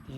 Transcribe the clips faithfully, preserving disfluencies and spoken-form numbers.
สว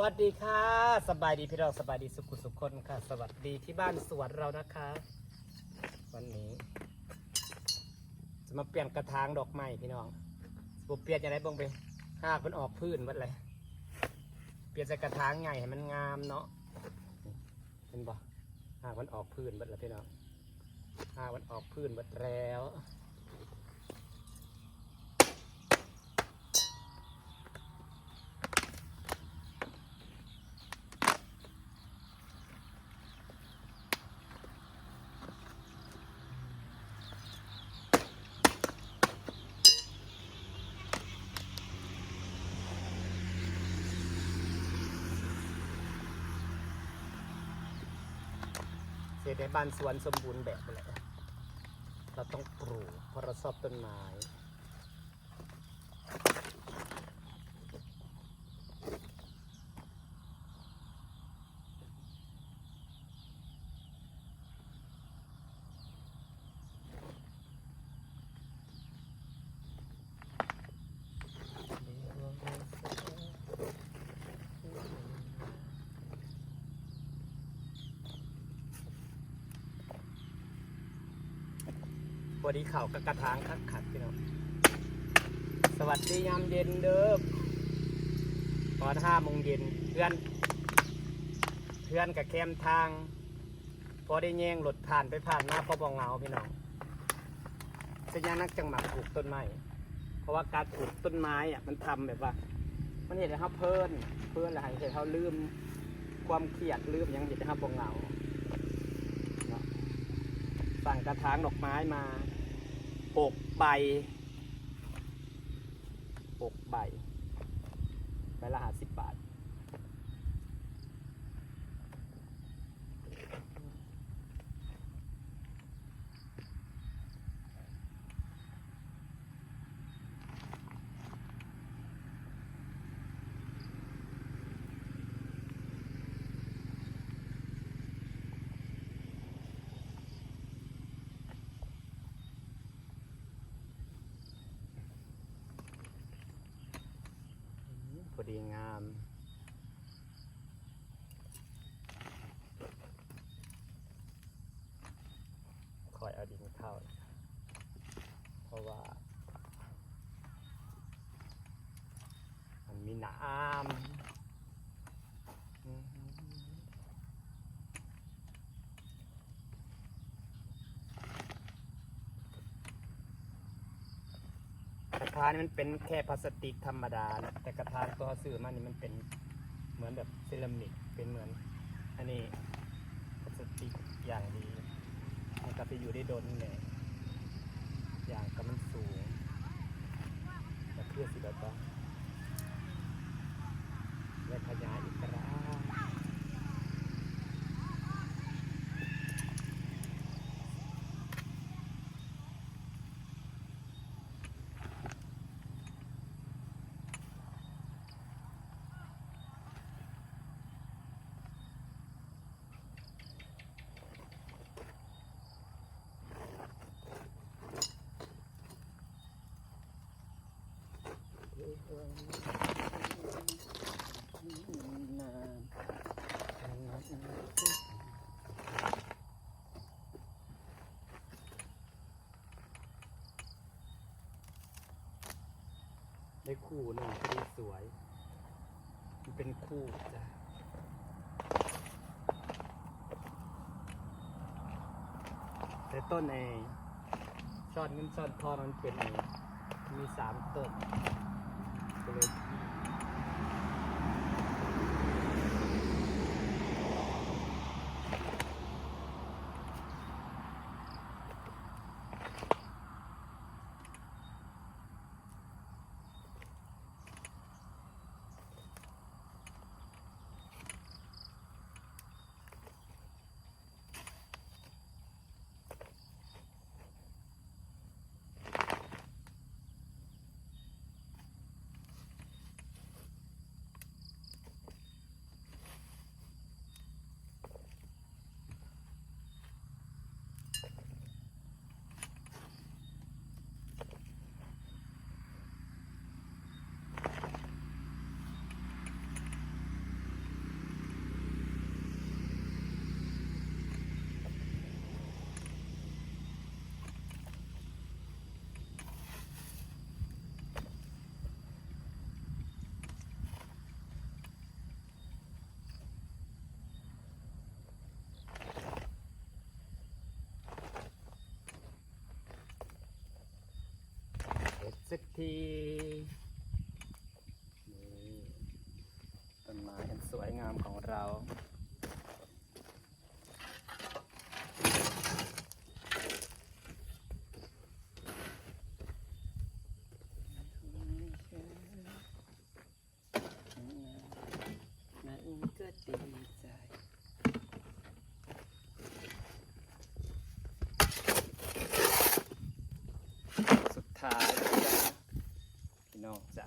ัสดีค่ะ สบายดีพี่น้อง สบายดีสุขุสุขคนค่ะ สวัสดีที่บ้านสวนเรานะคะ วันนี้ จะมาเปลี่ยนกระถางดอกไม้พี่น้อง สิบ่เปลี่ยนจั่งใด๋ เบิ่งไป หากมันออกพื้นหมดเลย เปลี่ยนใส่กระถางใหญ่ให้มันงามเนาะ เห็นบ่ หากมันออกพื้นหมดแล้วพี่น้อง หากมันออกพื้นหมดแล้ว สิเฮ็ดให้บ้านสวนสมบูรณ์แบบนั่นแหละ เราต้องปลูก เพราะเราชอบต้นไม้ พอดีเข้ากับกระถางคักๆ พี่น้อง สวัสดียามเย็นเด้อ ตอนห้าโมงเย็น เฮือน เฮือนกะแคมทาง พอได้แยงรถผ่านไปผ่านมา พอบ่เหงาพี่น้อง สัญญานักจังหมักปลูกต้นไม้ เพราะว่าการปลูกต้นไม้อะ มันทำแบบว่า มันเฮ็ดให้เฮาเพลิน เพลินแล้วเฮ็ดให้เฮาลืมความเครียด ลืมหยัง เฮ็ดให้เฮาบ่เหงาเนาะ สั่งกระถางดอกไม้มา หกใบ หกใบ ใบละห้าสิบบาท พอดีงาม ค่อยเอาดินเข้า เพราะว่า มันมีน้ำ กระถางนี่มันเป็นแค่พลาสติกธรรมดานะ แต่กระถางตัวซื้อมานี่มันเป็นเหมือนแบบเซรามิก เป็นเหมือน อันนี้พลาสติกอย่างดี มันก็สิอยู่ได้โดนแหน่ อย่างก็มันสูง แต่เพื่อสิแบบว่า และขยายอีกกระดาษ ได้คู่หนึ่งพอดีสวย มันเป็นคู่จ้ะ แต่ต้นไอ้ซ่อนเงินซ่อนทองมันเป็นไอ้ มีสามต้น ก็เลย ที่นี่ต้นไม้อันสวยงามของเรา มันก็ดีใจ สุดท้ายจ้ะ พี่น้องจ้ะ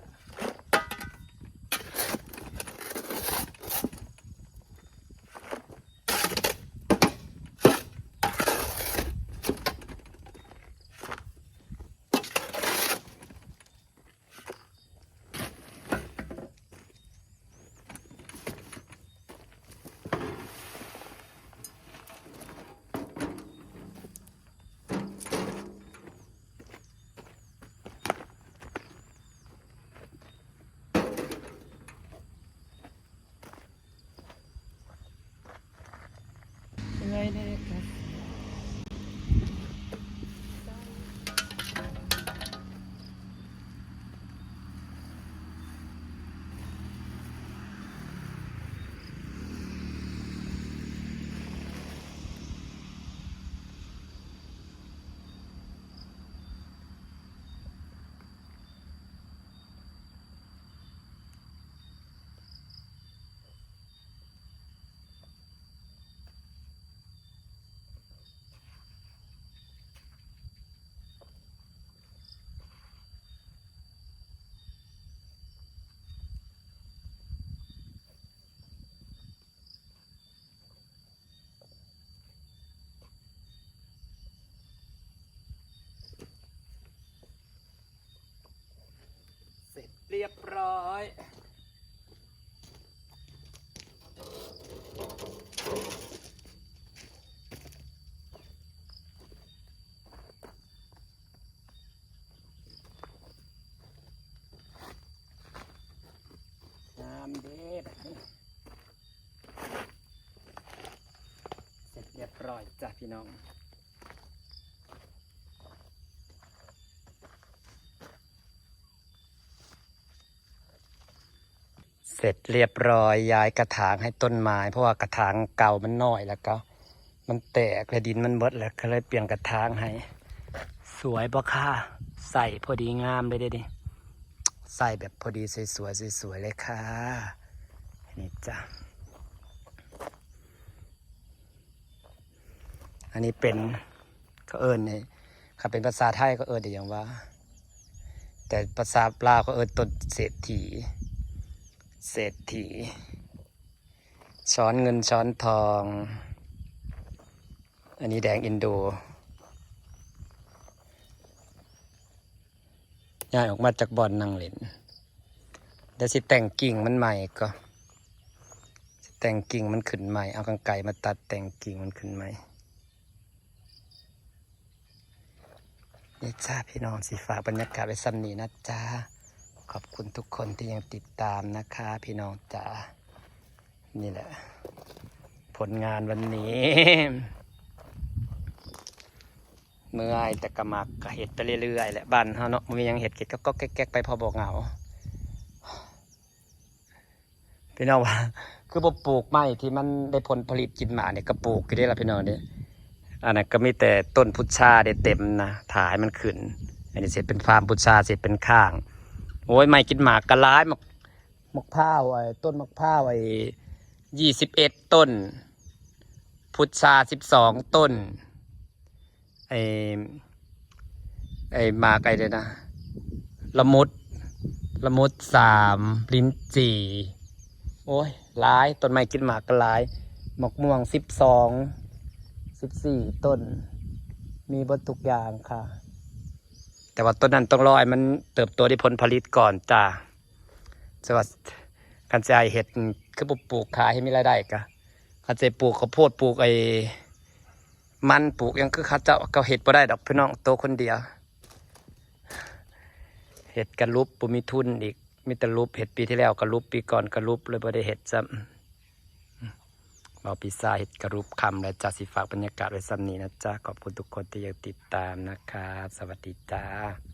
เสร็จเรียบร้อย งามเด้แบบนี้ เสร็จเรียบร้อยจ้ะพี่น้อง เสร็จเรียบร้อย ย้ายกระถางให้ต้นไม้ เพราะว่ากระถางเก่ามันน้อย แล้วก็มันแตก และดินมันเบิด แล้วก็เลยเปลี่ยนกระถางให้ สวยบ่คะ ใส่พอดีงามเลยเด้ดิ ใส่แบบพอดีสวยๆ สวยๆ เลยค่ะ นี่จ้ะ อันนี้เป็น เขาเอิ้นนี่ ถ้าเป็นภาษาไทยเขาเอิ้นได้หยังวะ แต่ภาษาลาวเขาเอิ้นต้นเศรษฐี เศรษฐี ช้อนเงินช้อนทอง อันนี้แดงอินโด ย้ายออกมาจากบ่อนนั่งเล่น เดี๋ยวสิแต่งกิ่งมันใหม่ก็ สิแต่งกิ่งมันขึ้นใหม่ เอากรรไกรมาตัดแต่งกิ่งมันขึ้นใหม่ นี่จ้าพี่น้อง สิฝากบรรยากาศไว้ส่ำนี้นะจ้า ขอบคุณทุกคนที่ยังติดตามนะคะ พี่น้องจ้า นี่แหละ ผลงานวันนี้ เมื่อยแต่ก็มัก ก็เฮ็ดไปเรื่อยๆแหละ บ้านเฮาเนาะ บ่มีหยังเฮ็ด เฮ็ดก็ๆแก๊กๆไป พอบ่เหงา พี่น้องว่า คือบ่ปลูกไม้ที่มันได้ผลผลิตกินหมากนี่ ก็ปลูกอยู่เด้ล่ะพี่น้องเด้ อันนั้นก็มีแต่ต้นพุทราได้เต็มนะ ถ่าให้มันขึ้น อันนี้สิเป็นฟาร์มพุทรา สิเป็นข้าง โอ้ย ไม้กินหมากก็หลาย หมาก หมากพร้าว ไอ้ต้นหมากพร้าว ไอ้ยี่สิบเอ็ดต้น พุทราสิบสองต้น ไอ้ ไอ้หมากไอ้เดี๋ยวนะ ละมุด ละมุดสาม ลิ้นจี่ โอ้ย หลาย ต้นไม้กินหมากก็หลาย มะม่วงสิบสอง สิบสี่ต้น มีเบิดทุกอย่างค่ะ แต่ว่าต้นนั้นต้องรอให้มันเติบโตได้ผลผลิตก่อนจ้า สวัสดี คันสิให้เฮ็ด คือบ่ปลูกขายให้มีรายได้กะ คันสิปลูกข้าวโพด ปลูกไอ้มันปลูกหยัง คือเขาเจ้า เขาเฮ็ดบ่ได้ดอกพี่น้อง โตคนเดียว เฮ็ดกะลุบ บ่มีทุนอีก มีแต่ลุบ เฮ็ดปีที่แล้วกะลุบ ปีก่อนกะลุบ เลยบ่ได้เฮ็ดซ้ำ เว้าปีซ่าเฮ็ดกะลุบค่ำแล้วจ้า สิฝากบรรยากาศไว้ส่ำนี้นะจ้า ขอบคุณทุกคนที่ยังติดตามนะคะ สวัสดีจ้า